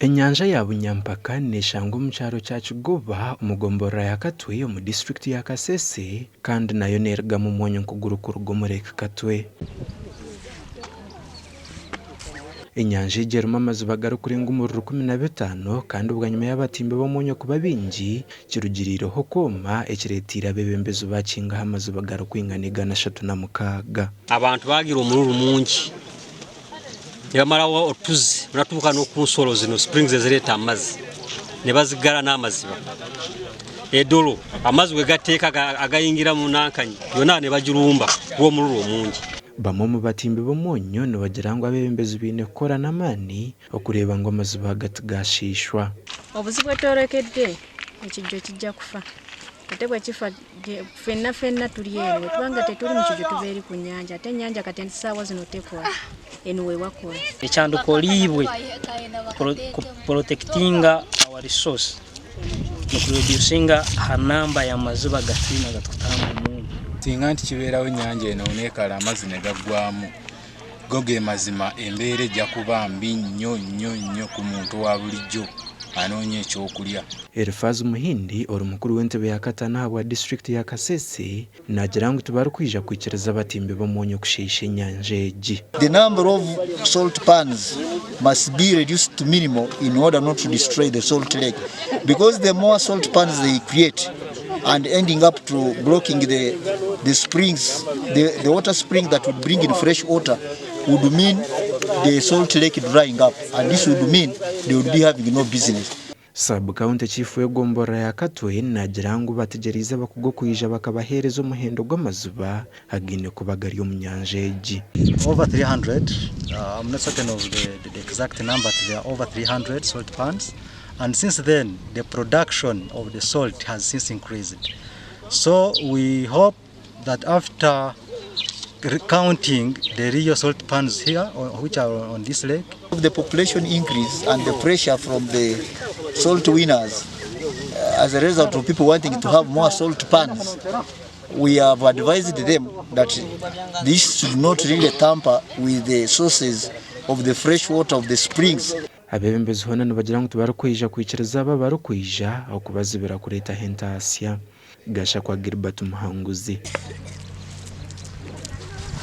Enyanja ya Bunyampaka neeshangwa omu kyaro kya Kigoba omu gomborora ya Katwe omu disiturikiti ya Kasese kandi nayo neerugamu omwonyo nk'ogurikuruga omu Lake Katwe. Enyanja egi erimu amaziba garikurenga omuri 15 kandi bwanyima y'abatimbi b'omwonyo kuba baingi, kirugiriireho okwoma ekireeteire abeebembezi baakingaho amaziba garikwingana 306. Abantu baagira omururu mungi nibamaraho otuzi nibatuuka n'oku nsoro zino springs ezireeta amaizi nibazigara n'amaziba. Edolo amaizi bwe gateeka agayingira mu nankanyi yoona nibagirumba ahabw'omururu omungi. Bamwe omu batimbi b'omwonyo nibagira ngu abeebembezi baine kukora n'amaani okureeba ngu amaziba aga tigaashiishwa. Obuzibu etworekedde ekijjo kijja kufa ate bwekifa fenna fenna tuli eno bwetuba nga tetuli mu kijjo tuba eri ku nyanja ate enyanja kati esaawa zino tekola eno wewakora. Ekyandukoriibwe ku protectinga our resource nokureducinga aha namba y'amaziba agatwine agatukutahamu omunyu. Singa nti kibeerawo enyanja eno nekala amazzi negaggwamu, go ge mazima embeera ejja kuba mbi nnyo nnyo nnyo ku muntu wa bulijjo anoonya ekyokulya. Erifazi Muhindi ori mukuru w'entebe ya kataano ahabwa disiturikiti ya Kasese naagira ngu tibarikwija kwikiriza abatimbi b'omwonyo kusheisha enyanja egi. The number of salt pans must be reduced to minimal in order not to destroy the salt lake because the more salt pans they create and ending up to blocking the, the springs, the, the water spring that would bring in fresh water would mean the salt lake drying up and this would mean they would be having no business. Sub-county chief w'egomborora ya Katwe naagira ngu bategyereize abakugu okwija bakabaheereza omuhendo gw'amaziba againe kuba gari omu nyanja egi. Over 300, I'm not certain of the, the exact number, but there are over 300 salt pans. And since then, the production of the salt has since increased. So we hope that after counting the real salt pans here, which are on this lake, The population increase and the pressure from the salt winners as a result of people wanting to have more salt pans, we have advised them that this should not really tamper with the sources of the fresh water of the springs. Abeebembezi hoona nibagira ngu tibarikwija kwikiriza abo abarikwija okubazibira kureetaho entaasya. Gashakwa Gilbert Muhanguzi.